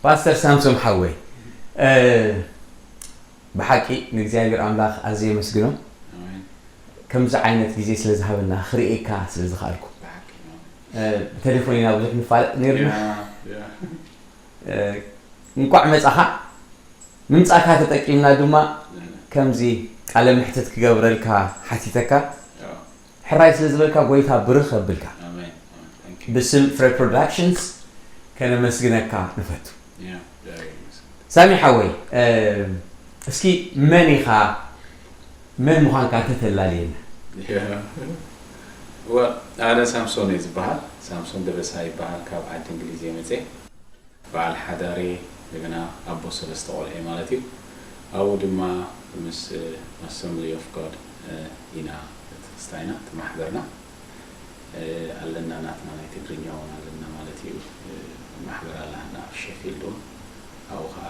ፓስተር ሳምሶም ሓወይ፣ ብሓቂ ንእግዚኣብሔር ኣምላኽ ኣዝየ የመስግኖ። ከምዚ ዓይነት ግዜ ስለ ዝሃበና፣ ክርእየካ ስለ ዝኸኣልኩ። ብሓቂ። ብቴሌፎን ኢና ብዙሕ ንፋለጥ ነይርና። እንቋዕ መጻኻ። ምምጻእካ ተጠቂምና ድማ ከምዚ ቃለ ምሕትት ክገብረልካ ሓቲተካ። ሕራይ ስለ ዝበልካ ጎይታ ብርኽ ኣብልካ። ብስም ፍረ ፕሮዳክሽንስ ከነመስግነካ ንፈቱ። ሳሚ ሓወይ፣ እስኪ መን ኢኻ፣ መን ምዃንካ እንተተላልየና። ኣነ ሳምሶን እየ ዝበሃል። ሳምሶን ደበሳ ይበሃል። ካብ ዓዲ እንግሊዝ እየ መፅየ። በዓል ሓዳር እየ፣ እንደገና ኣቦ ሰለስተ ቆልዑ እየ ማለት እዩ። ኣብኡ ድማ ምስ ኣሰምብሊ ኦፍ ጋድ ኢና፣ እቲ ክስታይና፣ እቲ ማሕበርና ኣለና፣ ናትና ናይ ትግርኛ እውን ኣለና ማለት እዩ። ማሕበር ኣላና ኣብ ሸፊልድ እውን፣ ኣብኡ ከዓ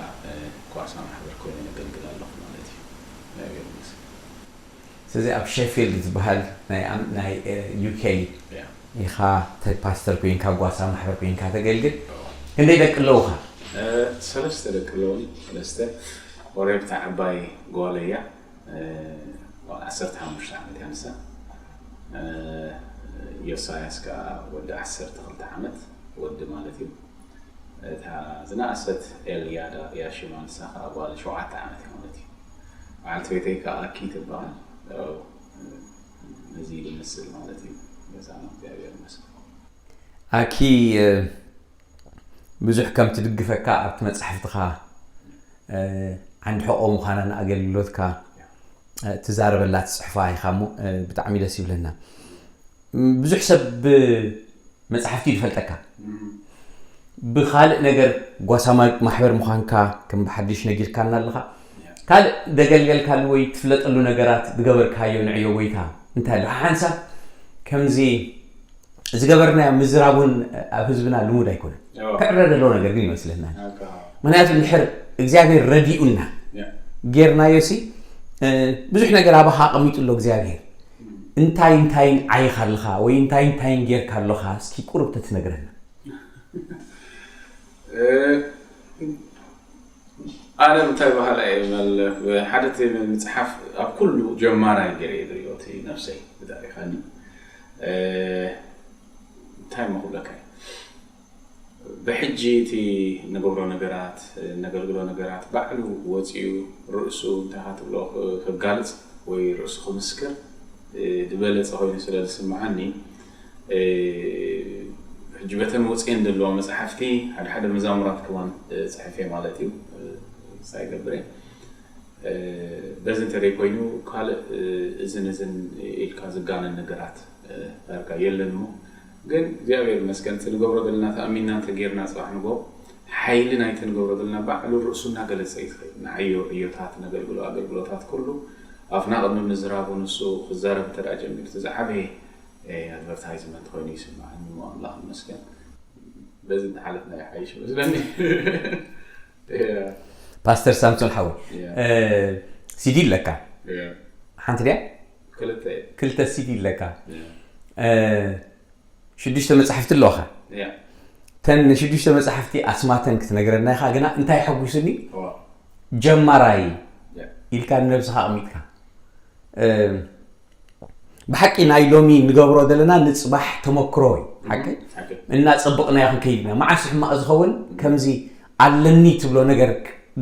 ጓሳ ማሕበር ኮይነ ነገልግል ኣለኹ ማለት እዩ። እግዚኣብሔር ይመስገን። ስለዚ ኣብ ሸፊልድ ዝበሃል ናይ ዩኬ ኢኻ ፓስተር ኮይንካ፣ ጓሳ ማሕበር ኮይንካ ተገልግል። ክንደይ ደቂ ኣለውኻ? ሰለስተ ደቂ ኣለውኒ። ሰለስተ። ወረብታ ዓባይ ጓል እያ። ዓሰርተ ሓሙሽተ ዓመት እያ ንሳ። ዮሳያስ ከዓ ወዲ ዓሰርተ ክልተ ዓመት፣ ወዲ ማለት እዩ። እታ ዝነኣሰት ኤልያዳ እያ ሽማ፣ ንሳ ከዓ ጓል ሸውዓተ ዓመት እያ ማለት እዩ። በዓልቲ ቤተይ ከዓ ኣኪ ትበሃል። ነዚ ዝመስል ማለት እዩ ገዛና፣ እግዚኣብሔር ይመስገን። ኣኪ ብዙሕ ከም ትድግፈካ ኣብቲ መጻሕፍትኻ ዓንዲ ሕቖ ምዃና ንኣገልግሎትካ ትዛረበላ ትጽሕፋ ኢኻ እሞ ብጣዕሚ ደስ ይብለና። ብዙሕ ሰብ ብመጽሓፍቲ እዩ ዝፈልጠካ። ብኻልእ ነገር ጓሳ ማሕበር ምዃንካ ከም ብሓድሽ ነጊርካና ኣለኻ። ካልእ ደገልገልካሉ ወይ ትፍለጠሉ ነገራት ዝገበርካዮ ንዕዮ ጎይታ እንታይ ኣሎ? ሓንሳብ ከምዚ ዝገበርናዮ ምዝራብ እውን ኣብ ህዝብና ልሙድ ኣይኮነን። ክዕረ ዘለዎ ነገር ግን ይመስለና። ምክንያቱ እንድሕር እግዚኣብሔር ረዲኡና ጌርናዮ ሲ ብዙሕ ነገር ኣባኻ ኣቐሚጡ ኣሎ እግዚኣብሔር። እንታይ እንታይን ዓይኻ ኣለኻ ወይ እንታይ እንታይን ጌርካ ኣለኻ? እስኪ ቁሩብ ተትነግረና። ኣነ እንታይ በሃላ እየ መለ ሓደ እቲ መፅሓፍ ኣብ ኩሉ ጀማራይ ገይረ እየ ዝሪኦ እቲ ነፍሰይ ብታሪኻኒ እንታይ እሞ ክብለካ እየ ብሕጂ እቲ እንገብሮ ነገራት እነገልግሎ ነገራት ባዕሉ ወፂኡ ርእሱ እንታይ ትብሎ ክጋልፅ ወይ ርእሱ ክምስክር ዝበለፀ ኮይኑ ስለ ዝስምዓኒ ሕጂ በተን ወፅየን ዘለዋ መፅሓፍቲ ሓደ ሓደ መዛሙራት ከማን ፅሕፍ እየ ማለት እዩ ሳይገብር እየ በዚ እንተደይ ኮይኑ ካልእ እዝን እዝን ኢልካ ዝጋነን ነገራት ዳርጋ የለን እሞ ግን እግዚኣብሔር ይመስገን እቲ ንገብሮ ዘለና ተኣሚንና እንተጌርና ፅባሕ ንጎ ሓይሊ ናይቲ ንገብሮ ዘለና ባዕሉ ርእሱ እናገለፀ እዩ ዝኸይድ ንዓዮ ዕዮታት ነገልግሎ ኣገልግሎታት ኩሉ ኣፍና ቅድሚ ምዝራቡ ንሱ ክዛረብ እንተ ጀሚሩ እቲ ዝዓበየ ኣድቨርታይዝመንት ኮይኑ ይስምዓኒ እሞ ኣምላኽ ይመስገን በዚ እንተሓለፍና ይሓይሽ መስለኒ ፓስተር ሳምሶን ሓወይ ሲዲ ኣለካ ሓንቲ ድያ ክልተ ሲዲ ኣለካ ሽዱሽተ መፅሓፍቲ ኣለዋኻ ተን ንሽዱሽተ መፅሓፍቲ ኣስማተን ክትነግረና ኢኻ ግና እንታይ ሓጒሱኒ ጀማራይ ኢልካ ንነብስኻ ኣቕሚጥካ ብሓቂ ናይ ሎሚ ንገብሮ ዘለና ንፅባሕ ተመክሮ እዩ ሓቂ እናፀበቕናዮ ክንከይድ ኢና መዓስ ሕማቕ ዝኸውን ከምዚ ኣለኒ ትብሎ ነገር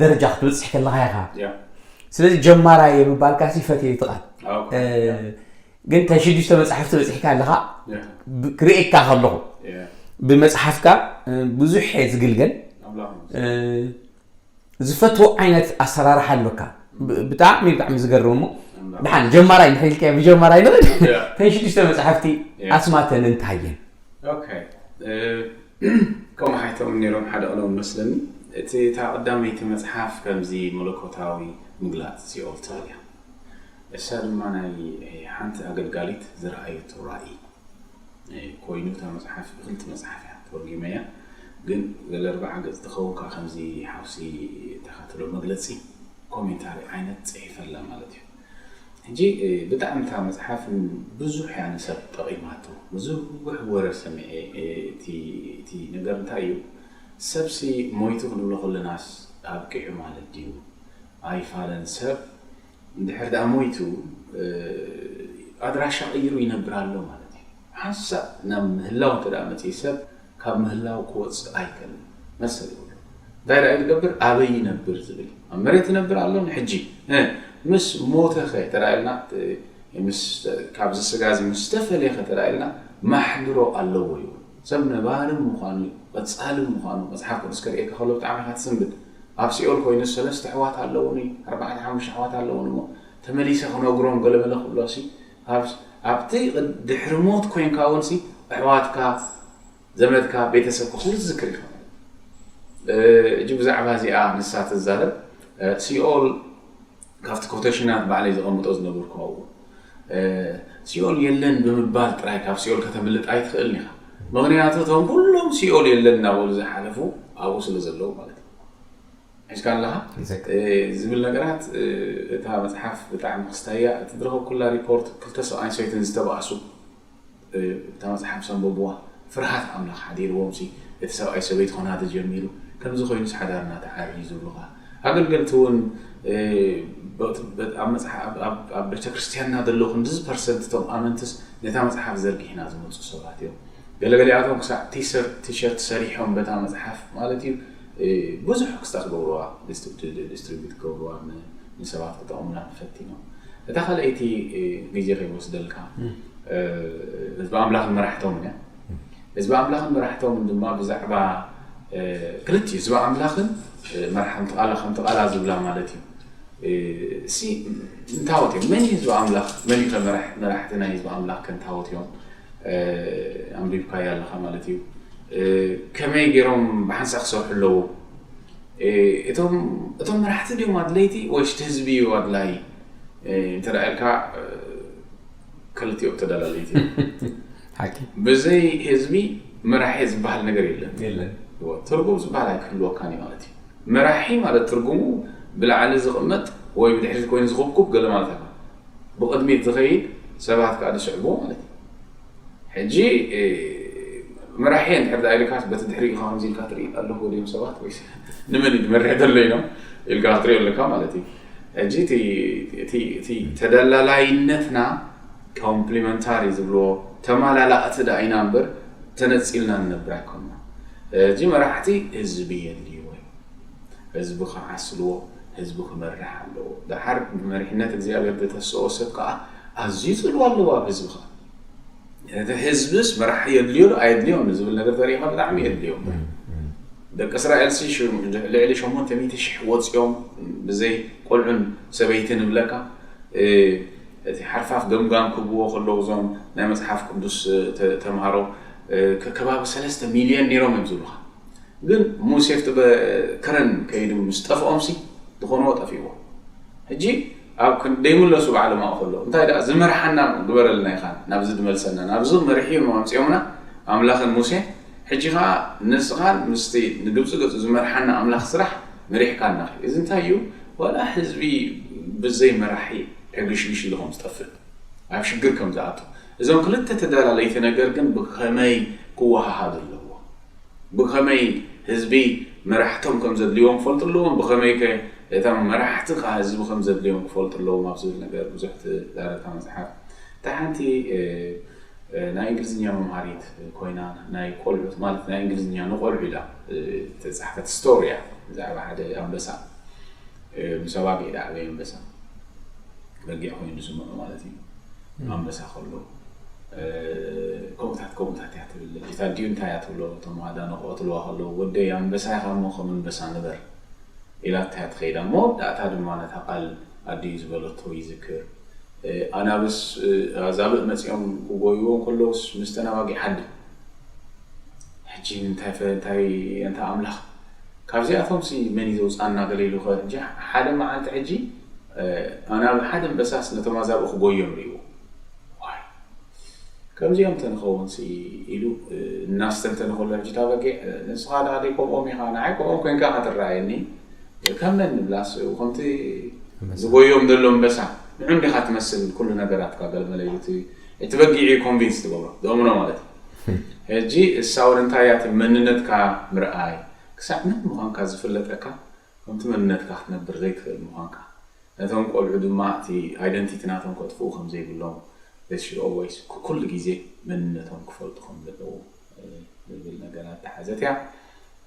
ደረጃ ክትበፅሕ ከለኻ ኢኻ ስለዚ ጀማራይ የምባልካ ሲ ፈትየ ትቓል ግን ተሽዱሽተ መፅሓፍቲ በፂሕካ ኣለኻ ክርእየካ ከለኹ ብመፅሓፍካ ብዙሕ እየ ዝግልገል ዝፈትዎ ዓይነት ኣሰራርሓ ኣሎካ ብጣዕሚ ብጣዕሚ ዝገርም እሞ ድሓን ጀማራይ እንድሕር ኢልካዮ ብጀማራይ ንኽእል ተን ሽዱሽተ መፅሓፍቲ ኣስማተን እንታየን ከምኡ ሓይቶም ነይሮም ሓደ ቅሎም መስለኒ እቲ እታ ቀዳመይቲ መፅሓፍ ከምዚ መለኮታዊ ምግላፅ ሲኦል ትብል እያ እሳ ድማ ናይ ሓንቲ ኣገልጋሊት ዝረኣየቶ ራእይ ኮይኑ እታ መፅሓፍ ብክልቲ መፅሓፍ እያ ተወርጊመያ ግን ገለ ኣርባዓ ገፅ ትኸውን ከዓ ከምዚ ሓውሲ ተኸትሎ መግለፂ ኮሜንታሪ ዓይነት ፅሒፈላ ማለት እዩ ሕጂ ብጣዕሚ እታ መፅሓፍ ብዙሕ እያ ንሰብ ጠቒማቶ ብዙሕ ወረ ሰሚዐ እቲ ነገር እንታይ እዩ ሰብሲ ሞይቱ ክንብሎ ከለናስ ኣብቂዑ ማለት ድዩ? ኣይፋለን። ሰብ እንድሕር ደኣ ሞይቱ ኣድራሻ ቀይሩ ይነብር ኣሎ ማለት እዩ። ሓንሳእ ናብ ምህላው እንተ ደኣ መፅኢ ሰብ ካብ ምህላው ክወፅእ ኣይከልን መሰል ይብሉ። እንታይ ደኣ እዩ ዝገብር? ኣበይ ይነብር ዝብል። ኣብ መሬት ይነብር ኣሎ ንሕጂ። እ፣ ምስ ሞተኸ ተራእልና፣ እ፣ ምስ፣ ካብዚ ስጋ እዚ ምስ ተፈለየኸ ተራእልና ማሕድሮ ኣለዎ ይብሉ። ሰብ ነባርን ምዃኑ፣ ቀጻልን ምዃኑ መጽሓፍ ቅዱስ ከርእየካ ከሎ ብጣዕሚ ኢኻ ትስንብድ። ኣብ ሲኦል ኮይኑ ሰለስተ ኣሕዋት ኣለውኒ፣ ኣርባዕተ ሓሙሽተ ኣሕዋት ኣለውኒ እሞ ተመሊሰ ክነግሮም ገለመለ ክብሎሲ፣ ኣብ፣ ኣብቲ ቅድ-፣ ድሕሪ ሞት ኮይንካ እውን ሲ ኣሕዋትካ፣ ዘመድካ፣ ቤተሰብካ ኩሉ ትዝክር ኢኻ ማለት እዩ። እ፣ ሕጂ ብዛዕባ እዚኣ ንሳ ትዛረብ። እ፣ ሲኦል ካብቲ ኮቴሽናት ባዕለይ ዘቐምጦ ዝነበርኩ ኣብኡ፣ እ፣ ሲኦል የለን ብምባል ጥራይ ካብ ሲኦል ከተምልጥ ኣይትኽእልን ኢኻ። ምኽንያቱ እቶም ኩሎም ሲኦል የለን እናበሉ ዝሓለፉ ኣብኡ ስለ ዘለዉ ማለት እዩ። ሒዝካ ኣለኻ? Exactly። እ፣ ዝብል ነገራት፣ እ፣ እታ መጽሓፍ ብጣዕሚ ክስታያ፣ እቲ ዝረኸብኩላ ሪፖርት ክልተ ሰብኣይን ሰበይትን ዝተባእሱ፣ እ፣ እታ መጽሓፍ ዘንበብዋ ፍርሃት ኣምላኽ ሓዲርዎም ሲ፣ እቲ ሰብኣይ ሰበይቲ ኾና ተጀሚሩ፣ ከምዚ ኮይኑስ ሓዳርና ተዓርዩ ዝብሉኻ። ኣገልገልቲ እውን፣ እ፣ በት-፣ በት-፣ ኣብ መጽሓ-፣ ኣብ፣ ኣብ፣ ኣብ ቤተ ክርስቲያንና ዘለዉ ክንድዚ ፐርሰንት እቶም ኣመንትስ ነታ መጽሓፍ ዘርጊሕና ዝመጹ ሰባት እዮም። ገለገሊኣቶም ክሳዕ ቲሰር-፣ ቲሸርት ሰሪሖም በታ መጽሓፍ ማለት እዩ፣ እ፣ ብዙሕ ክስታ ክገብርዋ፣ ዲስትሪ-፣ ዲ-፣ ዲ-፣ ዲስትሪቢዩት ክገብርዋ ን-፣ ንሰባት ክጠቕሙላ ፈቲኖም። እታ ካልኣይቲ፣ እ፣ ግዜ ከይወስደልካ፣ እ፣ ህዝቢ ኣምላኽን መራሕቶምን እያ። ህዝቢ ኣምላኽን መራሕቶምን ድማ ብዛዕባ፣ እ፣ ክልቲኡ ህዝቢ ኣምላኽን፣ እ፣ መራሕቲ ቃላ ከምቲ ቃላ ዝብላ ማለት እዩ። እ፣ ሲ እንታወት እዮም? መን እዩ ህዝቢ ኣምላኽ? መን እዩ ከ መራሕ-፣ መራሕቲ ናይ ህዝቢ ኣምላኽ ከ እንታወት እዮም? እ፣ ኣንቢብካዮ ኣለኻ ማለት እዩ። እ፣ ከመይ ገይሮም ብሓንሳእ ክሰርሑ ኣለዎም? እ፣ እቶም፣ እቶም መራሕቲ ድዮም ኣድለይቲ ወይስ እቲ ህዝቢ እዩ ኣድላይ? እ፣ እንተ ደኣ ኢልካ፣ እ፣ ክልቲኦም ተዳላለይቲ እዮም። ሓቂ። ብዘይ ህዝቢ መራሒ ዝበሃል ነገር የለን። የለን። እወ፣ ትርጉም ዝበሃል ኣይክህልወካን እዩ ማለት እዩ። መራሒ ማለት ትርጉሙ ብላዕሊ ዝቕመጥ ወይ ብድሕሪት ኮይኑ ዝኹብኩብ ገለ ማለት ኣይኮነን። ብቕድሚት ዝኸይድ ሰባት ከኣ ዝስዕብዎ ማለት እዩ። ሕጂ፣ እ፣ መራሒ እንድሕር ደኣ ኢልካስ በቲ ድሕሪኡ ኢኻ ከምዚ ኢልካ ትርኢ ኣለኹ ድዮም ሰባት ወይስ ንመን እዩ ዝመርሕ ዘሎ ኢሎም ኢልካ ክትሪኦ ኣለካ ማለት እዩ። ሕጂ እቲ፣ እቲ፣ እቲ ተደላላይነትና ኮምፕሊመንታሪ ዝብልዎ ተማላላእቲ ደኣ ኢና እምበር ተነጺልና ንነብር ኣይኮንና። ሕጂ መራሕቲ ህዝቢ የድልይዎ እዩ። ህዝቢ ክዓስልዎ፣ ህዝቢ ክመርሕ ኣለዎ። ደሓር ብመሪሕነት እግዚኣብሔር ዝተሰኦ ሰብ ከኣ ኣዝዩ ጽልዋ ኣለዎ ኣብ ህዝቢ ከኣ። እቲ ህዝብስ መራሒ የድልዮ ዶ ኣየድልዮን ዝብል ነገር ተሪእኻ ብጣዕሚ የድልዮ። ደቂ እስራኤል ሲ ሽ-፣ ልዕሊ ሸሞንተ ሚእቲ ሽሕ ወፂኦም ብዘይ ቆልዑን ሰበይትን ንብለካ። እ፣ እቲ ሓርፋፍ ገምጋም ክብዎ ከለዉ እዞም ናይ መፅሓፍ ቅዱስ፣ እ፣ ተ-፣ ተምሃሮ፣ እ፣ ከ-፣ ከባቢ ሰለስተ ሚልዮን ነይሮም እዮም ዝብሉኻ። ግን ሙሴ ኣብቲ በ-፣ ከረን ከይዱ ምስ ጠፍኦም ሲ ዝኾንዎ ጠፊእዎ። ሕጂ ኣብ ክን-፣ ደይምለሱ ባዕሎም ኣብኡ ከለዉ እንታይ ደኣ ዝመርሓና ግበረልና ኢኻ ናብዚ ዝመልሰና፣ ናብዚ መሪሒ እዮም ኣምፂኦምና ኣምላኽን ሙሴ። ሕጂ ኸዓ ንስኻን ምስቲ ንግብፂ ገፁ ዝመርሓና ኣምላኽ ስራሕ መሪሕካና። እዚ እንታይ እዩ? ዋላ ህዝቢ ብዘይ መራሒ ዕግሽግሽ ኢሉ ከም ዝጠፍእ፣ ኣብ ሽግር ከም ዝኣቱ፣ እዞም ክልተ ተዳላለይቲ ነገር ግን ብኸመይ ክወሃሃዱ ኣለዎ? ብኸመይ ህዝቢ መራሕቶም ከም ዘድልይዎም ክፈልጡ ኣለዎም? ብኸመይ ከ እቶም መራሕቲ ከ ህዝቢ ከም ዘድልዮም ክፈልጡ ኣለዎም ኣብ ዝብል ነገር ብዙሕ ትዛረብ እታ መጽሓፍ። እታ ሓንቲ፣ እ፣ እ፣ ናይ እንግሊዝኛ መምሃሪት ኮይና፣ ናይ ቆልዑት ማለት ናይ እንግሊዝኛ ንቆልዑ ኢላ፣ እ፣ ዝተጻሕፈት ስቶሪ እያ ብዛዕባ ሓደ ኣንበሳ፣ እ፣ ምስ ኣባጊዕ ዝዓበየ ኣንበሳ። በጊዕ ኮይኑ ዝስምዖ ማለት እዩ። ኣንበሳ ከሎ፣ እ፣ ከምኡታት ከምኡታት እያ ትብል። ልጅታ ድዩ እንታይ እያ ትብሎ? እቶም ኣእዳኑ ክቐትልዋ ከለዉ፣ "ወደይ ኣንበሳ ኢኻ እሞ ከም ኣንበሳ ንበር" ኢላታ እያ ትኸይድ። ኣብ መወዳእታ ድማ ነታ ቃል ኣዲኡ ዝበለቶ ይዝክር። እ፣ ኣናብስ፣ እ፣ ኣዛብእ መጺኦም ክጎይዎ ከለዉስ ምስተን ኣባጊዕ ሓድም። ሕጂ እንታይ ፈ-፣ እንታይ ኣንታ ኣምላኽ፣ ካብዚኣቶምሲ መን እዩ ዘውጽኣና ገለ ኢሉ ኸ፣ ሕጂ ሓደ መዓልቲ ሕጂ፣ እ፣ ኣናብእ ሓደ ኣንበሳስ ነቶም ኣዛብእ ክጎዮም ርእይዎ። ዋይ፣ ከምዚኦም ተንኸውንሲ ኢሉ፣ እ፣ እናስተንተነ ከሎ፣ ሕጂ እታ በጊዕ፣ እ፣ ንስኻ ደኣ ደይ ከምኦም ኢኻ፣ ንዓይ ከምኦም ኮይንካ ኢኻ ትረኣየኒ፣ ከም መን ንብላስ፣ ከምቲ ኣንበሳ። ዝጎዮም ዘሎ ኣንበሳ፣ ንዑ እንዲኻ ትመስል ኩሉ ነገራትካ፣ ገለመለ ኢሉ እቲ፣ እቲ በጊዕ እዩ ኮንቪንስ ትገብሮ፣ ዘእምኖ ማለት እዩ። ሕጂ እሳ እውን እንታይ እያ፣ እቲ መንነትካ ምርኣይ፣ ክሳዕ መን ምዃንካ ዝፍለጠካ፣ ከምቲ መንነትካ ክትነብር ዘይትኽእል ምዃንካ፣ ነቶም ቆልዑ ድማ እቲ ኣይደንቲቲ ናቶም ከጥፍኡ ከም ዘይብሎም፣ they should always፣ ኩሉ ግዜ መንነቶም ክፈልጡ ከም ዘለዎም ዝብል ነገር ኣተሓዘት እያ።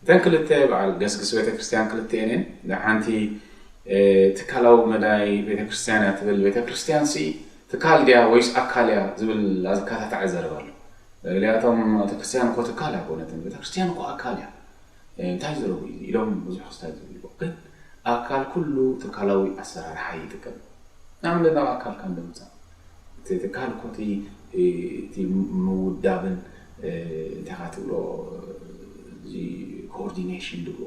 እተን ክልተ በዓል ገስግስ ቤተክርስትያን ክልተኤን እየን። ሓንቲ ትካላዊ መዳይ ቤተክርስትያን እያ ትብል። ቤተክርስትያን ሲ ትካል ድያ ወይስ ኣካል እያ ዝብል ኣካታታዒ ዘረባ ኣሎ። ገሊኣቶም ቤተክርስትያን እኮ ትካል ኣይኮነትን፣ ቤተክርስትያን እኮ ኣካል እያ፣ እንታይ ዘረቡ እዩ ኢሎም ብዙሕ ክስታይ ዝብልዎ። ግን ኣካል ኩሉ ትካላዊ ኣሰራርሓ ይጥቀም። ንኣብነት ናብ ኣካልካ እንደምፃእ፣ እቲ ትካል እኮ እቲ እቲ ምውዳብን እንታይ ካ ትብሎ፣ እዚ ኮኦርዲኔሽን ድብሎ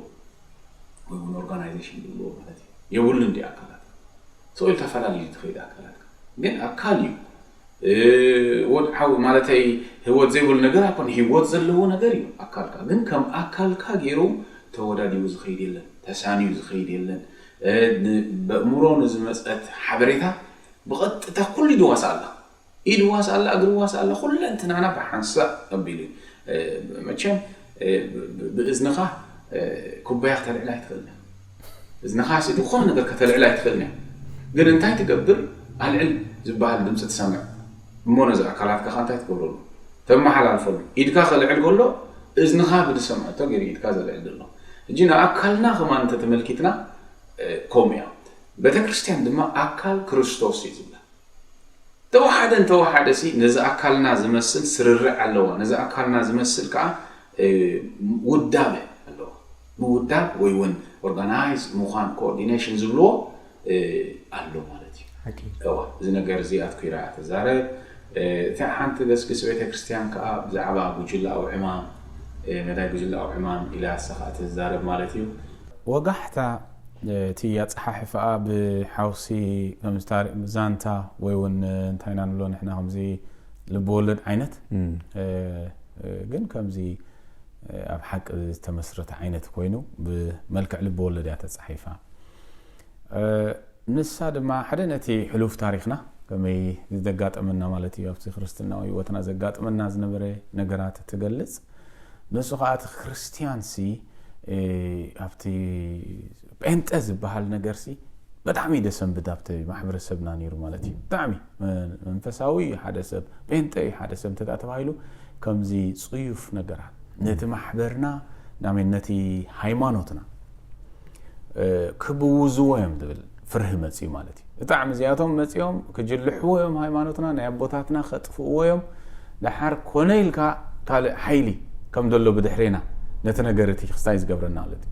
ወይ እውን ኦርጋናይዜሽን ድብሎ ማለት እዩ፣ የብሉን ድዩ ኣካላት? ሰው ተፈላለዩ ዝኸይድ ኣካላት ግን ኣካል እዩ። ወድዓዊ ማለተይ ህይወት ዘይብሉ ነገር ኣይኮነ፣ ህይወት ዘለዎ ነገር እዩ ኣካልካ። ግን ከም ኣካልካ ገይሩ ተወዳዲቡ ዝኸይድ የለን፣ ተሳንዩ ዝኸይድ የለን። በእምሮ ንዝመፀት ሓበሬታ ብቐጥታ ኩሉ ይድዋስ ኣላ፣ ኢድዋስ ኣላ፣ እግርዋስ ኣላ፣ ኩለንትናና ብሓንሳእ ኣቢሉ እዩ። መቸም ብእዝንኻ ኩባያ ከተልዕላ ኣይትኽእልን፣ እዝንኻ ሲ ዝኾነ ነገር ከተልዕል ኣይትኽእልን እያ። ግን እንታይ ትገብር? ኣልዕል ዝበሃል ድምፂ ትሰምዕ እሞ ነዚ ኣካላትካ እንታይ ትገብረሉ? ተመሓላልፈሉ። ኢድካ ከልዕል ከሎ እዝንኻ ብዝሰምዐቶ ገይሩ ኢድካ ዘልዕል ዘሎ። እጂ ንኣካልና ከማን እንተተመልኪትና ከምኡ እያ። ቤተክርስትያን ድማ ኣካል ክርስቶስ እዩ ዝብላ። ተወሓደ እንተወሓደ ሲ ነዚ ኣካልና ዝመስል ስርርዕ ኣለዋ፣ ነዚ ኣካልና ዝመስል ከዓ ውዳበ ኣለዋ። ምውዳብ ወይ እውን ኦርጋናይዝ ምዃን፣ ኮኦርዲኔሽን ዝብልዎ ኣሎ ማለት እዩ። እዋ እዚ ነገር እዚ ኣትኩራ ትዛረብ። እቲ ሓንቲ ገስግስ ቤተክርስትያን ከዓ ብዛዕባ ጉጅላዊ ዕማም፣ መዳይ ጉጅላዊ ዕማም ኢላ ሰኻ ትዛረብ ማለት እዩ። ወጋሕታ እቲ ኣፀሓሕፋኣ ብሓውሲ ከምዚ ዛንታ ወይ እውን እንታይ ኢና ንብሎ ንሕና ከምዚ ልብወለድ ዓይነት ግን ከምዚ ኣብ ሓቂ ዝተመስረተ ዓይነት ኮይኑ ብመልክዕ ልብወለድ እያ ተፃሒፋ። ንሳ ድማ ሓደ ነቲ ሕሉፍ ታሪኽና ከመይ ዘጋጠመና ማለት እዩ ኣብቲ ክርስትናዊ ህይወትና ዘጋጥመና ዝነበረ ነገራት ትገልፅ። ንሱ ከዓ እቲ ክርስትያን ሲ ኣብቲ ጴንጠ ዝበሃል ነገር ሲ ብጣዕሚ ደሰንብድ ኣብቲ ማሕበረሰብና ነይሩ ማለት እዩ። ብጣዕሚ መንፈሳዊ ሓደ ሰብ ጴንጠ ሓደ ሰብ እንተ ተባሂሉ ከምዚ ፅዩፍ ነገራት ነቲ ማሕበርና ናመን ነቲ ሃይማኖትና ክብውዝዎ እዮም ዝብል ፍርሂ መፅዩ ማለት እዩ። ብጣዕሚ እዚኣቶም መፂኦም ክጅልሕዎ እዮም ሃይማኖትና፣ ናይ ኣቦታትና ከጥፍእዎ እዮም። ደሓር ኮነ ኢልካ ካልእ ሓይሊ ከም ዘሎ ብድሕሬና ነቲ ነገር እቲ ክስታይ ዝገብረና ማለት እዩ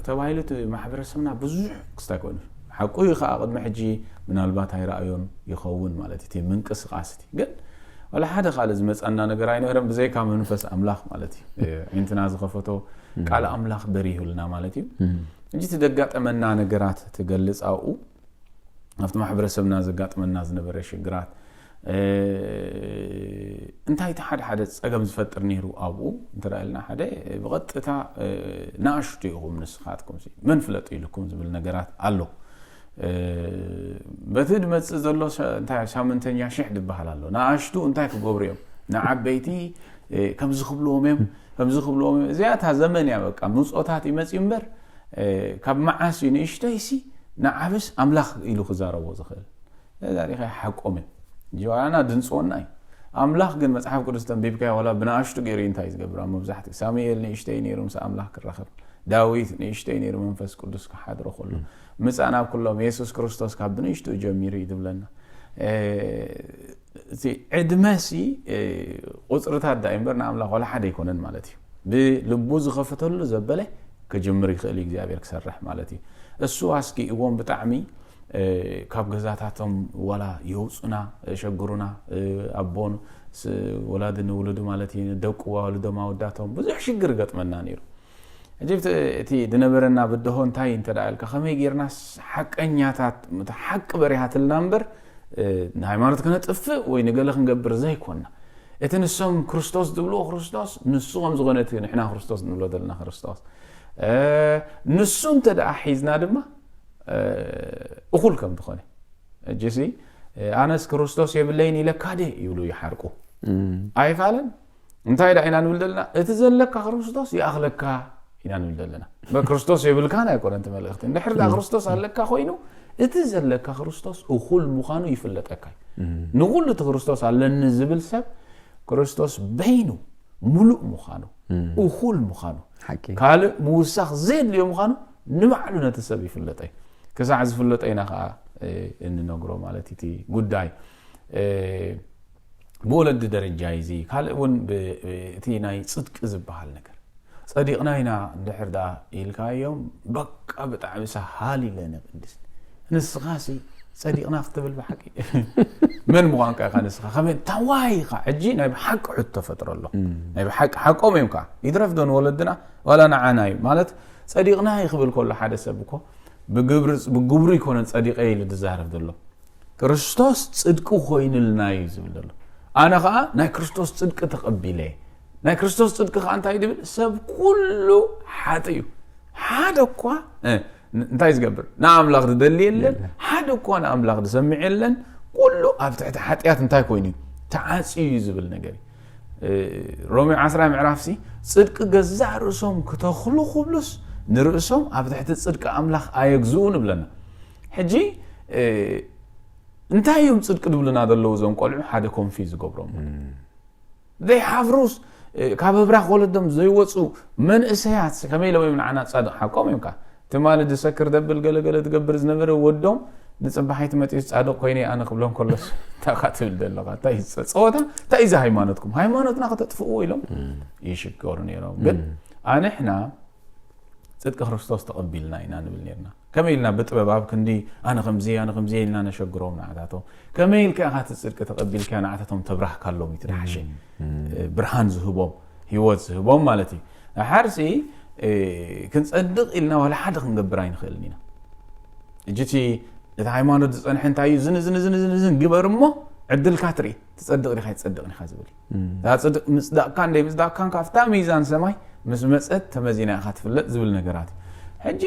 ተባሂሉ እቲ ማሕበረሰብና ብዙሕ ክስታይ ኮይኑ ሓቁ እዩ ከዓ ቅድሚ ሕጂ ምናልባት ኣይረኣዮን ይኸውን ማለት እቲ ምንቅስቃስ እቲ ግን ዋላ ሓደ ካልእ ዝመፀና ነገር ኣይነበረን ብዘይካ መንፈስ ኣምላኽ ማለት እዩ። ዒንትና ዝኸፈቶ ቃል ኣምላኽ በሪሁልና ማለት እዩ። እንጂ እቲ ዘጋጠመና ነገራት ትገልፅ ኣብኡ ኣብቲ ማሕበረሰብና ዘጋጥመና ዝነበረ ሽግራት እንታይ እቲ ሓደ ሓደ ፀገም ዝፈጥር ነይሩ ኣብኡ እንተ ኢልና ሓደ ብቐጥታ ንኣሽቱ ኢኹም ንስኻትኩም መን ፍለጡ ኢልኩም ዝብል ነገራት ኣሎ። በቲ ዝመፅእ ዘሎ እንታይ ሳምንተኛ ሽሕ ዝበሃል ኣሎ ንኣሽቱ እንታይ ክገብሩ እዮም ንዓበይቲ ከምዚ ክብልዎም እዮም ከምዚ ክብልዎም እዮም እዚኣ እታ ዘመን እያ በቃ ምፆታት ይመፅዩ እምበር ካብ መዓስ እዩ ንእሽተይሲ ንዓብስ ኣምላኽ ኢሉ ክዛረቦ ዝኽእል እዛ ዲኻ ሓቆም እዮም ጀዋና ድንፅወና እዩ ኣምላኽ ግን መፅሓፍ ቅዱስ ተንቢብካዮ ዋላ ብንኣሽቱ ገይሩ እንታይ ዝገብር ኣብ መብዛሕትኡ ሳሙኤል ንእሽተይ ነይሩ ምስ ኣምላኽ ክራኸብ ዳዊት ንእሽተይ ነይሩ መንፈስ ቅዱስ ክሓድሮ ከሎ ምፃእ ናብ ኩሎም የሱስ ክርስቶስ ካብ ብንእሽትኡ ጀሚሩ እዩ ዝብለና እቲ ዕድመ ሲ ቁፅርታት ዳእ እምበር ንኣምላኽ ዋላ ሓደ ኣይኮነን ማለት እዩ ብልቡ ዝኸፈተሉ ዘበለ ክጅምር ይኽእል እዩ እግዚኣብሔር ክሰርሕ ማለት እዩ እሱ ኣስጊእዎም ብጣዕሚ ካብ ገዛታቶም ዋላ የውፁና ሸግሩና ኣቦን ወላዲ ንውሉዱ ማለት እዩ ደቁ ዋልዶም ኣወዳቶም ብዙሕ ሽግር ገጥመና ነይሩ ሕጂ እቲ ዝነበረና ብድሆ እንታይ እንተ ኢልካ ከመይ ጌርናስ ሓቀኛታት ሓቂ በሪሃትልና እምበር ንሃይማኖት ከነጥፍእ ወይ ንገለ ክንገብር ዘይኮንና እቲ ንሶም ክርስቶስ ዝብልዎ ክርስቶስ ንሱ ከም ዝኾነ እቲ ንሕና ክርስቶስ ንብሎ ዘለና ክርስቶስ ንሱ እንተ ደኣ ሒዝና ድማ እኹል ከም ዝኾነ እጅሲ ኣነስ ክርስቶስ የብለይን ኢለካ ደ ይብሉ ይሓርቁ ኣይፋለን እንታይ ዳ ኢና ንብል ዘለና እቲ ዘለካ ክርስቶስ ይኣኽለካ ኢና ንብል ዘለና። በክርስቶስ የብልካን ኣይኮነን እቲ መልእኽቲ። እንድሕር ዳ ክርስቶስ ኣለካ ኮይኑ፣ እቲ ዘለካ ክርስቶስ እኹል ምዃኑ ይፍለጠካ እዩ። ንኹሉ እቲ ክርስቶስ ኣለኒ ዝብል ሰብ ክርስቶስ በይኑ ምሉእ ምዃኑ፣ እኹል ምዃኑ፣ ሓቂ ካልእ ምውሳኽ ዘየድልዮ ምዃኑ ንባዕሉ ነቲ ሰብ ይፍለጠ እዩ። ክሳዕ ዝፍለጠ ኢና ከዓ እ፣ እንነግሮ ማለት እቲ ጉዳይ እ፣ ብወለዲ ደረጃ እዩ። እዚ ካልእ እውን ብ- እቲ ናይ ፅድቂ ዝበሃል ነገር፣ ጸዲቕና ኢና እንድሕር ደኣ ኢልካዮም፣ በቃ ብጣዕሚ ሰሃሊ ኢለ ንቅድስ። ንስኻሲ ጸዲቕና ክትብል ብሓቂ መን ምዃንካ ኢኻ ንስኻ? ከመይ ታዋይ ኢኻ? ሕጂ ናይ ብሓቂ ሕቶ ፈጥረሎ። ናይ ብሓቂ ሓቆም እዮም ከዓ። ይትረፍ ዶ ንወለድና ዋላ ንዓና እዩ ማለት? ጸዲቕና ይኽብል ከሎ ሓደ ሰብ እኮ ብግብሪ ብግብሩ ይኮነን ጸዲቐ ኢሉ ዝዛረብ ዘሎ። ክርስቶስ ጽድቂ ኮይንልና እዩ ዝብል ዘሎ። ኣነ ኸዓ ናይ ክርስቶስ ጽድቂ ተቐቢለ። ናይ ክርስቶስ ጽድቂ ኸዓ እንታይ ድብል? ሰብ ኩሉ ሓጥ እዩ። ሓደ እኳ እ፣ እንታይ ዝገብር? ንኣምላኽ ዝደሊ የለን። ሓደ እኳ ንኣምላኽ ዝሰምዕ የለን። ኩሉ ኣብ ትሕቲ ሓጢኣት እንታይ ኮይኑ እዩ? ተዓጽዩ እዩ ዝብል ነገር እዩ። እ፣ ሮሜ ዓስራ ምዕራፍሲ ጽድቂ ገዛእ ርእሶም ክተኽሉ ክብሉስ ንርእሶም ኣብ ትሕቲ ጽድቂ ኣምላኽ ኣየግዝኡ ንብለና። ሕጂ እ፣ እንታይ እዮም ጽድቂ ድብሉና ዘለዉ እዞም ቆልዑ? ሓደ ኮንፊዝ ዝገብሮም ዘይሓፍሩስ እ፣ ካብ ኣብራኽ ወለዶም ዘይወፁ መንእሰያት ከመይ ኢሎም እዮም ንዓና ጻድቕ? ሓቆም እዮም ከዓ። ትማሊ ዝሰክር ደብል ገለገለ ትገብር ዝነበረ ወዶም ንጽባሒት መፂኡ ጻድቕ ኮይነ ኣነ ክብሎም ከሎስ እንታይ ካ ትብል ዘለኻ? እንታይ እዩ ጸ- ጸወታ? እንታይ እዩ እዚ ሃይማኖትኩም? ሃይማኖትና ከተጥፍእዎ ኢሎም ይሽገሩ ነይሮም። ግን ኣንሕና ጽድቂ ክርስቶስ ተቐቢልና ኢና ንብል ነርና። ከመይ ኢልና ብጥበብ ኣብ ክንዲ ኣነ ከምዚ ኣነ ከምዚ ኢልና ነሸግሮም ንዓታቶም? ከመይ ኢልካ ኢኻ እቲ ጽድቂ ተቐቢልካ ንዓታቶም ተብራህካሎም? እዩ ትደሓሸ ብርሃን ዝህቦም ህይወት ዝህቦም ማለት እዩ። ሓርሲ ክንጸድቕ ኢልና ዋላ ሓደ ክንገብር ኣይንኽእልን ኢና። እጅቲ እቲ ሃይማኖት ዝጸንሐ እንታይ እዩ? ዝን ዝን ዝን ዝን ዝን ግበር እሞ ዕድልካ ትርኢ። ትጸድቕ ዲኻ ይጸድቕ ዲኻ ዝብል እዩ። እዛ ጽድቕ ምጽዳቕካን ደይ ምጽዳቕካን ካብታ ሚዛን ሰማይ ምስ መጸት ተመዚና ኢኻ ትፍለጥ ዝብል ነገራት እዩ። ሕጂ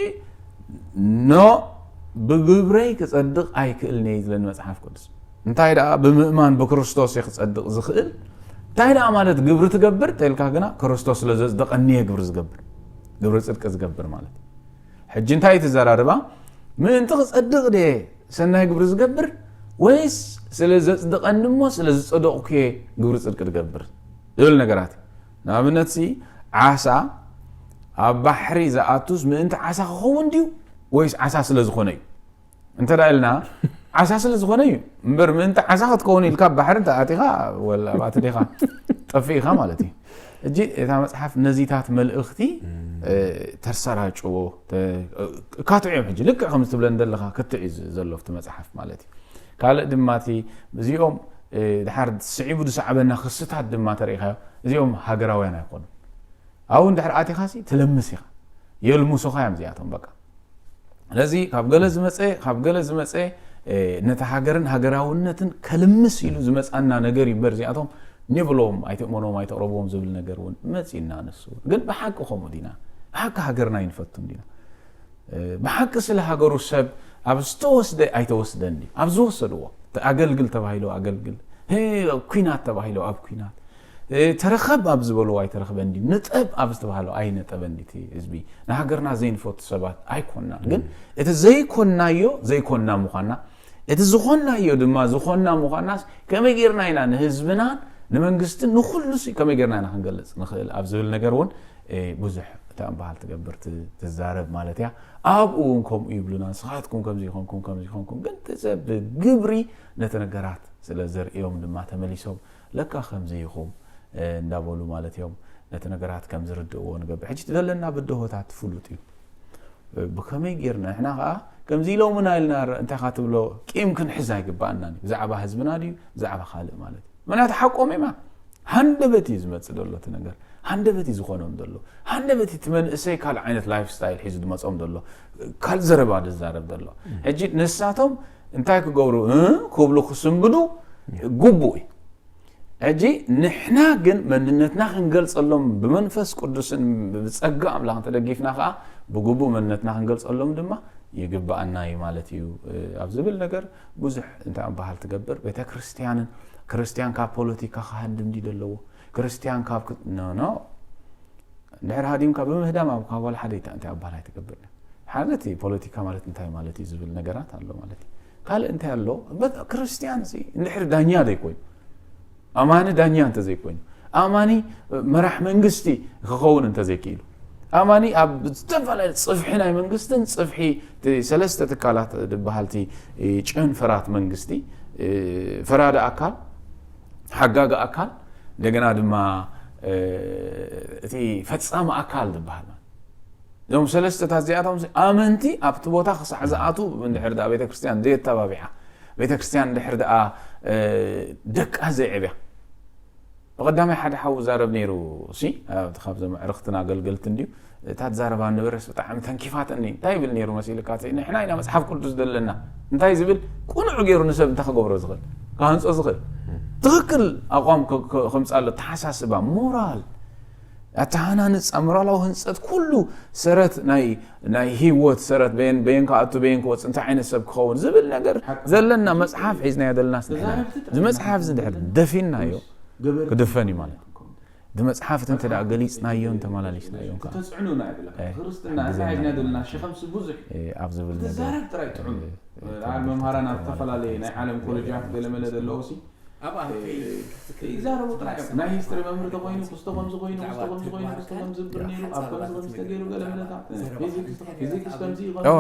ኖ ብግብረይ ክጸድቕ ኣይክእልን እየ ዝብለኒ መጽሓፍ ቅዱስ። እንታይ ደኣ ብምእማን ብክርስቶስ እየ ክጸድቕ ዝኽእል። እንታይ ደኣ ማለት ግብሪ ትገብር ተልካ ግና ክርስቶስ ስለ ዘጽደቐኒ እየ ግብሪ ዝገብር። ግብሪ ጽድቂ ዝገብር ማለት እዩ። ሕጂ እንታይ ትዘራርባ? ምእንቲ ክጸድቕ ድየ ሰናይ ግብሪ ዝገብር ወይስ ስለ ዘጽድቐኒ እሞ ስለ ዝጸደቕኩ እየ ግብሪ ጽድቂ ዝገብር ዝብል ነገራት እዩ። ንኣብነት ሲ ዓሳ ኣብ ባሕሪ ዝኣቱስ ምእንቲ ዓሳ ክኸውን ድዩ ወይስ ዓሳ ስለ ዝኾነ እዩ? እንተ ደኣ ኢልና ዓሳ ስለ ዝኾነ እዩ እምበር ምእንቲ ዓሳ ክትከውን ኢልካ ኣብ ባሕሪ እንተ ኣቲኻ ወላ ኣባቲ ዲኻ ጠፊእኻ ማለት እዩ። እጂ እታ መጽሓፍ ነዚታት መልእኽቲ እ፣ ተሰራጭዎ ተ- እካትዑ እዮም። ሕጂ ልክዕ ከም ትብለን ዘለኻ ክትዕ እዩ ዘሎ ኣብቲ መጽሓፍ ማለት እዩ። ካልእ ድማ እቲ እዚኦም እ፣ ድሓር ስዒቡ ዝሰዕበና ክስታት ድማ ተሪኢኻዮ። እዚኦም ሃገራውያን ኣይኮኑን። ኣብኡ እንድሕር ኣቲኻሲ ትለምስ ኢኻ። የልሙሱኻ እዮም እዚኣቶም በቃ። ስለዚ ካብ ገለ ዝመፀ ካብ ገለ ዝመፀ እ፣ ነቲ ሃገርን ሃገራውነትን ከልምስ ኢሉ ዝመፃና ነገር እዩ እምበር እዚኣቶም ንብሎም ኣይትእመኖም ኣይተቕረብዎም ዝብል ነገር እውን መፂና። ንሱ እውን ግን ብሓቂ ከምኡ ዲና? ብሓቂ ሃገርና ኣይንፈቱን ዲና? እ፣ ብሓቂ ስለ ሃገሩ ሰብ ኣብ ዝተወስደ ኣይተወስደን ድዩ? ኣብ ዝወሰድዎ እቲ ኣገልግል ተባሂሉ ኣገልግል፣ እ፣ ኣብ ኩናት ተባሂሉ ኣብ ኩናት፣ እ፣ ተረኸብ ኣብ ዝበልዎ ኣይተረኽበን ድዩ? ንጠብ ኣብ ዝተባህሎ ኣይነጠበን ድዩ? እቲ ህዝቢ ንሃገርና ዘይንፈቱ ሰባት ኣይኮናን። ግን እቲ ዘይኮናዮ ዘይኮና ምዃና፣ እቲ ዝኾናዮ ድማ ዝኾና ምዃናስ ከመይ ጌርና ኢና ንህዝብናን ንመንግስትን ንኹሉስ ከመይ ጌርና ኢና ክንገልጽ ንኽእል ኣብ ዝብል ነገር እውን እ፣ ብዙሕ እታ እምበሃል ትገብር ት- ትዛረብ ማለት እያ። ኣብኡ እውን ከምኡ ይብሉና፣ ንስኻትኩም ከምዚ ይኾንኩም ከምዚ ይኾንኩም። ግን እቲ ሰብ ብግብሪ ነቲ ነገራት ስለ ዘርእዮም ድማ ተመሊሶም ለካ ከምዚ ኢኹም እ፣ እንዳበሉ ማለት እዮም ነቲ ነገራት ከም ዝርድእዎ ንገብር። ሕጂ እቲ ዘለና ብድሆታት ፍሉጥ እዩ። እ፣ ብከመይ ጌርና ንሕና ከዓ ከምዚ ኢሎምና ኢልና ር- እንታይ ካ ትብሎ ቂም ክንሕዝ ኣይግባኣናን እዩ። ብዛዕባ ህዝብና ድዩ ብዛዕባ ካልእ ማለት እዩ። ምክንያቱ ሓቆም እማ ሃንደበት እዩ ዝመፅእ ዘሎ እቲ ነገር። ሃንደበት እዩ ዝኾኖም ዘሎ። ሃንደበት እቲ መንእሰይ ካልእ ዓይነት ላይፍ ስታይል ሒዙ ዝመፆም ዘሎ፣ ካልእ ዘረባ ዝዛረብ ዘሎ። ሕጂ ንሳቶም እንታይ ክገብሩ እ ክብሉ ክስንብዱ ግቡእ እዩ። ሕጂ ንሕና ግን መንነትና ክንገልፀሎም ብመንፈስ ቅዱስን ብፀጋ ኣምላኽን ተደጊፍና ከዓ ብግቡእ መንነትና ክንገልፀሎም ድማ ይግባኣና እዩ ማለት እዩ እ፣ ኣብ ዝብል ነገር ብዙሕ እንታይ እምበሃል ትገብር። ቤተ ክርስቲያንን ክርስቲያን ካብ ፖለቲካ ክሃድም ድዩ ዘለዎ? ክርስቲያን ካብ ክ- ኖ ኖ እንድሕር ሃዲምካ ብምህዳም ኣብ ካብ ዋላ ሓደ ይታ- እንታይ ኣባል ኣይትገብር። ሓደ እቲ ፖለቲካ ማለት እንታይ ማለት እዩ ዝብል ነገራት ኣሎ ማለት እዩ። ካልእ እንታይ ኣሎ? በቃ ክርስትያን ሲ እንድሕር ዳኛ ዘይኮይኑ፣ ኣማኒ ዳኛ እንተዘይኮይኑ፣ ኣማኒ መራሕ መንግስቲ ክኸውን እንተዘይክኢሉ፣ ኣማኒ ኣብ ዝተፈላለዩ ጽፍሒ ናይ መንግስትን ጽፍሒ እቲ ሰለስተ ትካላት ዝበሃል እቲ ጨንፈራት መንግስቲ፣ ፈራዲ ኣካል፣ ሓጋጊ ኣካል፣ እንደገና ድማ እቲ ፈጻሚ ኣካል ዝበሃል ማለት እዞም ሰለስተታት እዚኣቶም ኣመንቲ ኣብቲ ቦታ ክሳዕ ዝኣቱ እንድሕር ደኣ ቤተክርስትያን ዘየተባቢዓ፣ ቤተክርስትያን እንድሕር ደኣ ደቃ ዘየዕብያ። ብቐዳማይ ሓደ ሓው ዛረብ ነይሩ ሲ ኣብቲ ካብዞም ኣዕርኽትን ኣገልገልትን ድዩ እታ ትዛረባ ነበረስ ብጣዕሚ ተንኪፋትኒ እንታይ ይብል ነይሩ መሲልካ ንሕና ኢና መፅሓፍ ቅዱስ ዘለና እንታይ ዝብል ቁኑዕ ገይሩ ንሰብ እንታይ ክገብሮ ዝኽእል ክሃንፆ ዝኽእል ትኽክል ኣቋም ከምፃሎ ተሓሳስባ ሞራል ኣተሃናንፃ ሞራላዊ ህንፀት ኩሉ ሰረት ናይ ናይ ህይወት ሰረት በየን በየን ክኣቱ በየን ክወፅ እንታይ ዓይነት ሰብ ክኸውን ዝብል ነገር ዘለና መፅሓፍ ሒዝናዮ ዘለና እዚ መፅሓፍ እዚ ድሕር ደፊናዮ ክድፈን እዩ ማለት እዩ እቲ መፅሓፍ እቲ እንተ ገሊፅናዮ እንተመላሊስናዮ ተፅዕኑና ይብለካ ክርስትና እንታይ ሒዝና ዘለና ሸኸምሲ ብዙሕ ኣብ ዝብል ትዛረብ ጥራይ ጥዑም መምሃራን ኣብ ዝተፈላለየ ናይ ዓለም ኮሌጃት ገለመለ ዘለዉ ሲ ይዛረቡ ጥራይ እዮም ናይ ሂስትሪ መምህር ተኮይኑ ክስቶ ከምዚ ኮይኑ ክስቶ ከምዚ ኮይኑ ክስቶ ከምዚ ብር ነይሩ ኣብ ከምዚ ከምዚ ተገይሩ ገለ መለታ ፊዚክስ ከምዚ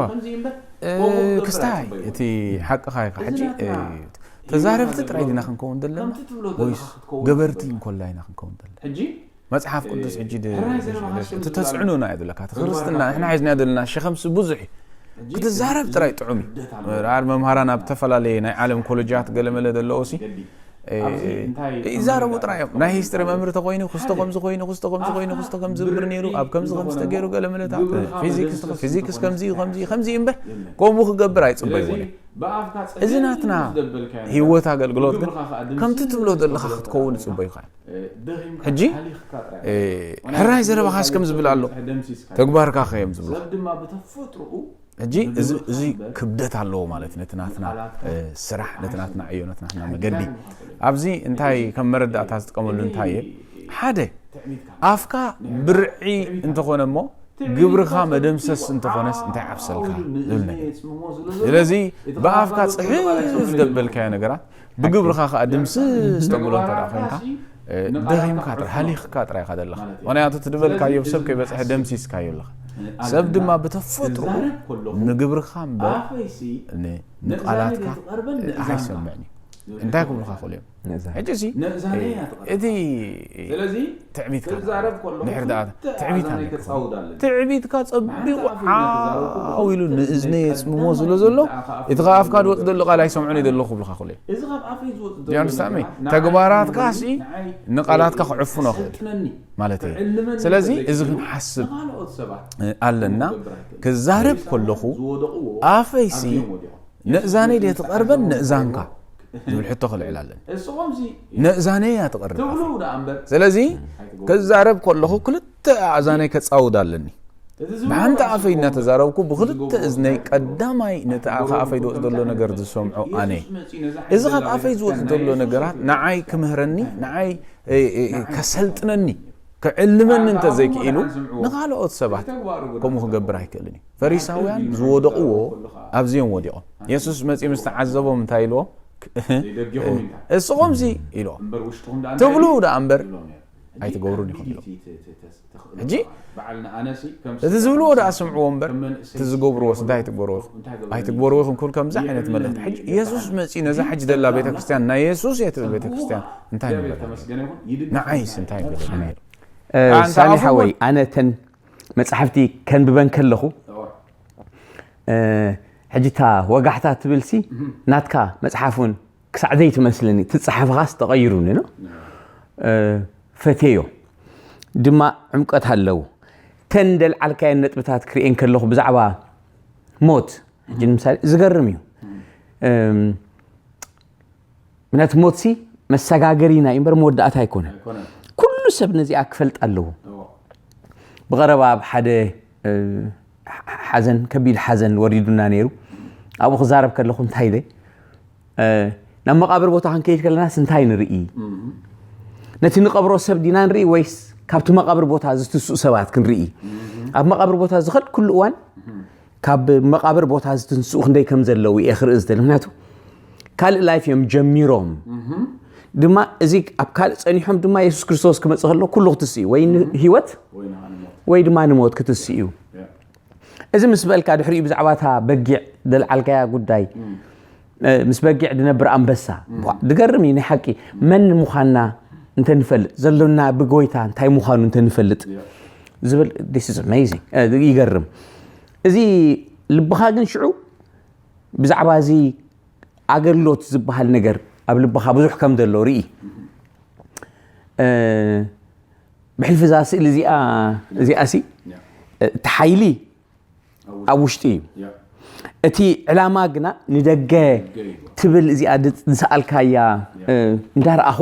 ከምዚ እምበር ክስታይ እቲ ሓቅኻ ኢኻ ሕጂ ተዛረብቲ ጥራይ ዲና ክንከውን ዘለና ወይስ ገበርቲ እንኮላ ኢና ክንከውን ዘለና ሕጂ መፅሓፍ ቅዱስ ሕጂ እቲ ተፅዕኖና እዩ ዘለካ እቲ ክርስትና ንሕና ሒዝና ዘለና ሸኸምሲ ብዙሕ እዩ ክትዛረብ ጥራይ ጥዑም እዩ ር መምሃራን ኣብ ዝተፈላለየ ናይ ዓለም ኮሌጃት ገለመለ ዘለዎ ሲ ይዛረቡ ጥራይ እዮም ናይ ሂስትሪ መምህር ተኮይኑ ክስቶ ከምዚ ኮይኑ ክስቶ ከምዚ ኮይኑ ክስቶ ከምዚ ዝብር ነይሩ ኣብ ከምዚ ከምዚ ተገይሩ ገለ መለታ ፊዚክስ ከምዚ ከምዚ ከምዚ እምበር ከምኡ ክገብር ኣይፅበይዎን እዚ ናትና ህይወት ኣገልግሎት ግን ከምቲ ትብሎ ዘለካ ክትከውን ይፅበ ይኸል ሕጂ ሕራይ ዘረባኻስ ከም ዝብል ኣሎ ተግባርካ ከዮም ዝብሎ ሕጂ እዚ ክብደት ኣለዎ ማለት ነቲ ናትና ስራሕ ነቲ ናትና ዕዮ ነቲ ናትና መገዲ ኣብዚ እንታይ ከም መረዳእታ ዝጥቀመሉ እንታይ እየ ሓደ ኣፍካ ብርዒ እንተኾነ እሞ ግብርኻ መደምሰስ እንተኾነስ እንታይ ዓብሰልካ ዝብል ነገር ስለዚ ብኣፍካ ፅሕፍ ዘበልካዮ ነገራት ብግብርኻ ከዓ ድምስስ ተብሎ እንተ ኮይንካ ደኺምካ ጥራይ ሃሊኽካ ጥራይ ኢኻ ዘለኻ ምክንያቱ ትድበልካዮ ሰብ ከይበፅሐ ደምሲስካዮ ኣለኻ ሰብ ድማ ብተፈጥሮ ንግብርኻ እምበር ንቃላትካ ኣይሰምዕን እዩ እንታይ ክብሉካ ክእሉ እዮም ሕጂ ሲ እቲ ትዕቢትካ ድሕር ደኣ ትዕቢት ኣለካ ትዕቢትካ ጸቢቑ ዓው ኢሉ ንእዝነ የጽምሞ ስለ ዘሎ እቲ ካብ ኣፍካ ዝወጽእ ዘሎ ቃል ኣይሰምዖን እዩ ዘለኹ ክብሉካ ክእሉ እዮም ዲያንስታሚ ተግባራትካ ሲ ንቃላትካ ክዕፍኖ ክእል ማለት እዩ ስለዚ እዚ ክንሓስብ ኣለና ክዛረብ ከለኹ ኣፈይሲ ነእዛነይ ድየ ትቐርበን ነእዛንካ ዝብል ሕቶ ክልዕል ኣለኒ ነእዛነይ እያ ትቐርብ ስለዚ ክዛረብ ከለኹ ክልተ ኣእዛነይ ከፃውድ ኣለኒ ብሓንቲ ኣፈይ እናተዛረብኩ ብክልተ እዝነይ ቀዳማይ ነቲ ካብ ኣፈይ ዝወፅ ዘሎ ነገር ዝሰምዖ ኣነ እዚ ካብ ኣፈይ ዝወፅ ዘሎ ነገራት ንዓይ ክምህረኒ ንዓይ ከሰልጥነኒ ክዕልመኒ እንተዘይክኢሉ ንኻልኦት ሰባት ከምኡ ክገብር ኣይክእልን እዩ ፈሪሳውያን ዝወደቕዎ ኣብዚኦም ወዲቖም የሱስ መፂኡ ምስ ተዓዘቦም እንታይ ኢልዎም እስኹምሲ ኢልዎም ትብሉ ደኣ እምበር ኣይትገብሩን ኢኹም ኢሎም ሕጂ እቲ ዝብልዎ ደኣ ስምዕዎ እምበር እቲ ዝገብርዎስ እንታይ ትግበርዎ ኢኹም ኣይትግበርዎ ኢኹም ክብል ከምዚ ዓይነት መልእኽቲ ሕጂ የሱስ መፂኡ ነዛ ሕጂ ደላ ቤተክርስትያን ናይ የሱስ እየ ትብል ቤተክርስትያን እንታይ ንበላ ንዓይስ እንታይ ንበላ ሳሚ ሓወይ ኣነ ተን መፅሓፍቲ ከንብበን ከለኹ ሕጂ እታ ወጋሕታ ትብልሲ ናትካ መፅሓፍ እውን ክሳዕ ዘይትመስልኒ እቲ ፀሓፍኻስ ተቐይሩኒ ነው ፈቴዮ ድማ ዕምቀት ኣለዉ ተን ደልዓልካየን ነጥብታት ክርእየን ከለኹ ብዛዕባ ሞት ሕጂ ንምሳሌ ዝገርም እዩ ምክንያቱ ሞትሲ መሰጋገሪና እዩ እምበር መወዳእታ ኣይኮነን ኩሉ ሰብ ነዚኣ ክፈልጥ ኣለዎ ብቐረባ ኣብ ሓደ ሓዘን ከቢድ ሓዘን ወሪዱና ነይሩ ኣብኡ ክዛረብ ከለኹ እንታይ ኢለ ናብ መቓብር ቦታ ክንከይድ ከለናስ እንታይ ንርኢ ነቲ ንቐብሮ ሰብ ዲና ንርኢ ወይስ ካብቲ መቓብር ቦታ ዝትስኡ ሰባት ክንርኢ። ኣብ መቓብር ቦታ ዝኸድኩሉ እዋን ካብ መቓብር ቦታ ዝትንስኡ ክንደይ ከም ዘለዉ እየ ክርኢ ዝደሊ። ምክንያቱ ካልእ ላይፍ እዮም ጀሚሮም። ድማ እዚ ኣብ ካልእ ጸኒሖም ድማ የሱስ ክርስቶስ ክመጽእ ከሎ ኩሉ ክትስእ እዩ። ወይ ንህይወት ወይ ድማ ንሞት ክትስእ እዩ። እዚ ምስ በልካ ድሕሪኡ ብዛዕባ እታ በጊዕ ደልዓልካያ ጉዳይ ምስ በጊዕ ድነብር ኣንበሳ ድገርም እዩ ናይ ሓቂ። መን ምዃንና እንተንፈልጥ ዘሎና ብጎይታ እንታይ ምዃኑ እንተንፈልጥ ዝብል this is amazing ይገርም። እዚ ልብኻ ግን ሽዑ ብዛዕባ እዚ ኣገልግሎት ዝበሃል ነገር ኣብ ልብኻ ብዙሕ ከም ዘሎ ርኢ። ብሕልፊ እዛ ስእሊ እዚኣ እዚኣ ሲ እቲ ሓይሊ ኣብ ውሽጢ እዩ። እቲ ዕላማ ግና ንደገ ትብል እዚኣ ዝሰኣልካያ እንዳረኣኹ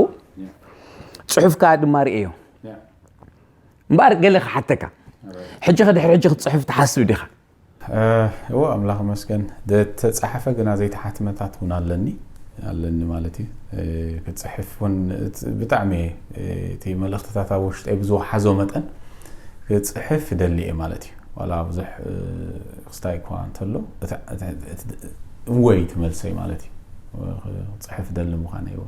ጽሑፍካ ድማ ርእዮ። እምበኣር ገለ ክሓተካ፣ ሕጂ ከ ድሕሪ ሕጂ ክትጽሕፍ ትሓስብ ዲኻ? እዎ ኣምላኽ መስገን። ተጻሓፈ ግና ዘይተሓትመታት እውን ኣለኒ ኣለኒ ማለት እዩ። ክጽሕፍ እውን ብጣዕሚ እቲ መልእኽትታት ኣብ ውሽጠይ ብዝወሓዞ መጠን ክጽሕፍ ይደሊ እየ ማለት እዩ። ዋላ ብዙሕ ክስታይ እኳ እንተሎ እወይ ትመልሰይ ማለት እዩ። ክጽሕፍ ደሊ ምዃነ ይወ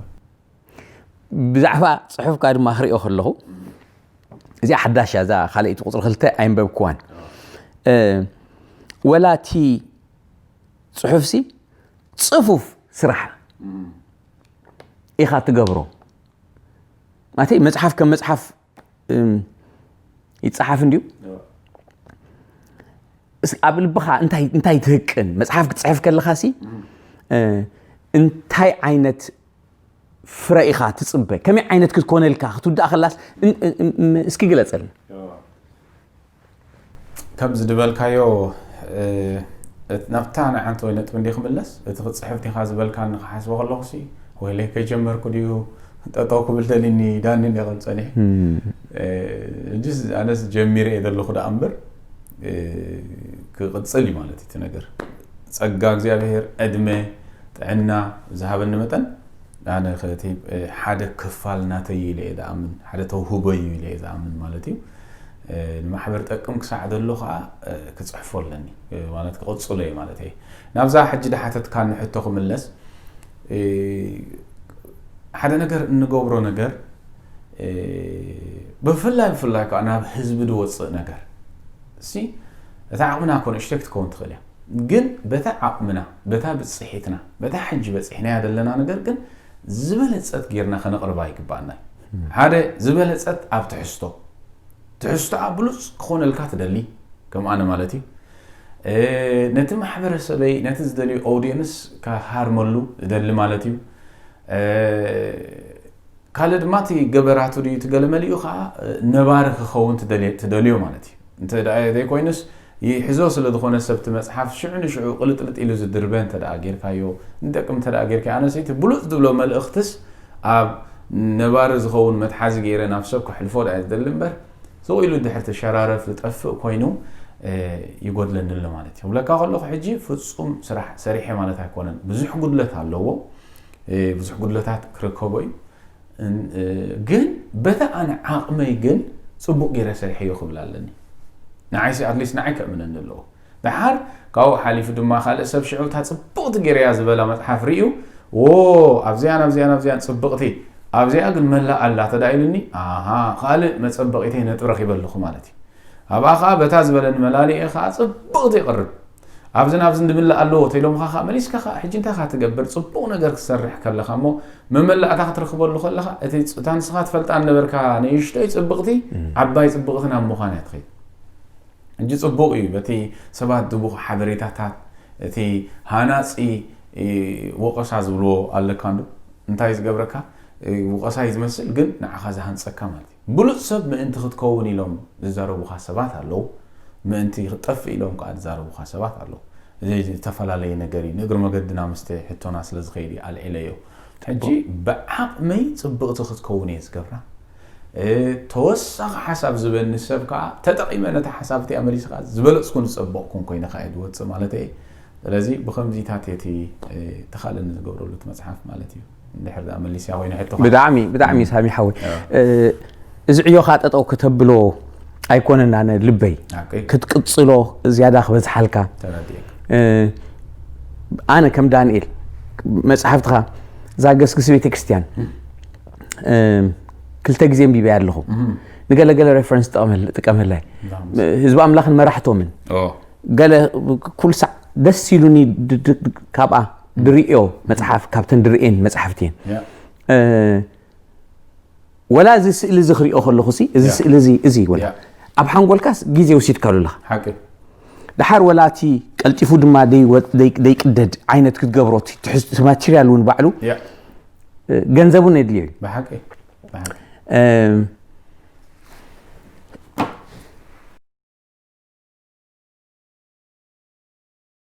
ብዛዕባ ጽሑፍካ ድማ ክሪኦ ከለኹ እዚኣ ሓዳሽ እያ። እዛ ካልኣይቲ ቁፅሪ ክልተ ኣይንበብክዋን። ወላ እቲ ፅሑፍሲ ፅፉፍ ስራሕ ኢኻ ትገብሮ። ማለተይ መፅሓፍ ከም መፅሓፍ ይፀሓፍ እንድዩ። ኣብ ልብኻ እንታይ ትህቅን? መፅሓፍ ክትፅሕፍ ከለኻ ሲ እንታይ ዓይነት ፍረ ኢኻ ትፅበ? ከመይ ዓይነት ክትኮነልካ ክትውዳእ ከላስ እስኪ ግለፀልና። ከም ዝድበልካዮ ናብታ ናይ ሓንቲ ወይ ነጥቢ እንዲ ክምለስ እቲ ክትፅሕፍ ዲኻ ዝበልካኒ ክሓስቦ ከለኹ ሲ ወይለይ ከይጀመርኩ ድዩ ጠጠው ክብል ደሊኒ ዳኒ እንደ ከም ፀኒሕ እጅስ ኣነስ ጀሚረ እየ ዘለኹ ደኣ እምበር ክቕፅል እዩ ማለት እቲ ነገር ጸጋ እግዚኣብሔር ዕድመ ጥዕና ዝሃበኒ መጠን ኣነ ሓደ ክፋል ናተይ ኢለ እየ ዝኣምን ሓደ ተውህቦ እዩ ኢለ እየ ዝኣምን ማለት እዩ ንማሕበር ጠቅም ክሳዕ ዘሎ ከዓ ክፅሕፎ ኣለኒ ማለት ክቕፅሎ እየ ማለት እየ ናብዛ ሕጂ ድሓተትካ ንሕቶ ክምለስ ሓደ ነገር እንገብሮ ነገር ብፍላይ ብፍላይ ከዓ ናብ ህዝቢ ዝወፅእ ነገር እሲ እቲ ዓቕምና ኮነ እሽተይ ክትከውን ትኽእል እያ ግን በታ ዓቕምና በታ ብፅሒትና በታ ሕጂ በፂሕናያ ዘለና ነገር ግን ዝበለፀት ጌርና ከነቕርባ ይግባኣና ሓደ ዝበለፀት ኣብ ትሕዝቶ ትሕዝቶኣ ብሉፅ ክኾነልካ ትደሊ ከም ኣነ ማለት እዩ ነቲ ማሕበረሰበይ ነቲ ዝደልዩ ኦዲየንስ ክሃርመሉ ዝደሊ ማለት እዩ ካልእ ድማ እቲ ገበራቱ ድዩ እቲ ገለ መሊኡ ከዓ ነባሪ ክኸውን ትደልዮ ማለት እዩ እንተ ዘይኮይኑስ ይሕዞ ስለ ዝኾነ ሰብቲ መፅሓፍ ሽዑ ንሽዑ ቅልጥልጥ ኢሉ ዝድርበ እንተ ጌርካዮ ንጠቅም እንተ ጌርካዮ ኣነሰይቲ ብሉፅ ዝብሎ መልእኽትስ ኣብ ነባሪ ዝኸውን መትሓዚ ገይረ ናብ ሰብ ክሕልፎ ዳ ዝደሊ እምበር ስቕ ኢሉ ድሕር ተሸራረፍ ዝጠፍእ ኮይኑ ይጎድለኒ ኣሎ ማለት እዩ ብለካ ከለኹ ሕጂ ፍፁም ስራሕ ሰሪሐ ማለት ኣይኮነን ብዙሕ ጉድለት ኣለዎ ብዙሕ ጉድለታት ክርከቦ እዩ ግን በታ ኣነ ዓቕመይ ግን ፅቡቅ ገይረ ሰሪሐዮ ክብል ኣለኒ ንዓይሲ ኣትሊስት ንዓይ ከእምነኒ ኣለዎ ድሓር ካብኡ ሓሊፉ ድማ ካልእ ሰብ ሽዑ እታ ፅብቕቲ ገይረያ ዝበላ መፅሓፍ ርእዩ ዎ ኣብዚኣን ኣብዚኣን ኣብዚኣን ፅብቕቲ ኣብዚኣ ግን መላእ ኣላ ተዳኢሉኒ ኣሃ ካልእ መፀበቒተይ ነጥብ ረኺበ ኣለኹ ማለት እዩ ኣብኣ ከዓ በታ ዝበለኒ መላሊኤ ከዓ ፅብቕቲ ይቕርብ ኣብዝን ኣብዝን ድምልእ ኣለዎ ተኢሎምኻ ከዓ መሊስካ ከዓ ሕጂ እንታይ ካ ትገብር ፅቡቕ ነገር ክትሰርሕ ከለኻ እሞ መመላእታ ክትረኽበሉ ከለኻ እቲ እታ ንስኻ ትፈልጣ ነበርካ ንእሽቶይ ፅብቕቲ ዓባይ ፅብቕቲ ናብ ምዃን እያ ትኸይድ ሕጂ ፅቡቕ እዩ በቲ ሰባት ድቡኽ ሓበሬታታት እቲ ሃናፂ ወቀሳ ዝብልዎ ኣለካ እንዶ እንታይ ዝገብረካ ወቀሳ እዩ ዝመስል ግን ንዓኻ ዝሃንፀካ ማለት እዩ ብሉፅ ሰብ ምእንቲ ክትከውን ኢሎም ዝዛረቡኻ ሰባት ኣለዉ ምእንቲ ክጠፍእ ኢሎም ከዓ ዝዛረቡኻ ሰባት ኣለዉ እዚ ዝተፈላለየ ነገር እዩ ንእግሪ መገድና ምስቲ ሕቶና ስለ ዝኸይድ እዩ ኣልዒለዮ ሕጂ ብዓቕመይ ፅብቕቲ ክትከውን እየ ዝገብራ ተወሳኺ ሓሳብ ዝበኒ ሰብ ከዓ ተጠቒመ ነቲ ሓሳብ እቲኣ መሊስ ከዓ ዝበለፅኩን ዝፀበቕኩን ኮይነ ከዓ እየ ዝወፅእ ማለት እየ ስለዚ ብከምዚታት እቲ ተኻለኒ ዝገብረሉ እቲ መፅሓፍ ማለት እዩ እንድሕር ደኣ መሊስያ ኮይነ ሕቶ ብጣዕሚ ብጣዕሚ ሳሚ ሓወይ እዚ ዕዮኻ ጠጠው ከተብሎ ኣይኮነን ኣነ ልበይ ሓቀይ ክትቅጽሎ ዝያዳ ክበዝሓልካ ተረዲኤ እ፣ ኣነ ከም ዳንኤል መጽሓፍትኻ ዛገስግስ ቤተክርስትያን እ፣ ክልተ ግዜ ኣንቢበያ ኣለኹ ንገለገለ ሬፈረንስ ጥቀመል- ጥቀመላይ ህዝቢ ኣምላኽን መራሕቶምን ኦ ገለ ኩሉ ሳዕ ደስ ኢሉኒ ድ- ድ- ካብኣ ድርእዮ መጽሓፍ ካብተን ድርእየን መጽሓፍቲ እየን ያ እ፣ ወላ እዚ ስእሊ እዚ ክሪኦ ከለኹ ሲ እዚ ያ። ስእሊ እዚ እዚ ወላ ያ። ኣብ ሓንጎልካስ ግዜ ወሲድካሉ ኣለኻ ሓቂ ድሓር ወላ እቲ ቀልጢፉ ድማ ደይ- ደይ- ደይቅደድ ዓይነት ክትገብሮ እቲ ትሕዝ- እቲ ማቴሪያል እውን ባዕሉ ያ እ፣ ገንዘብ እውን የድልዮ እዩ ብሓቂ ብሓቂ እ፣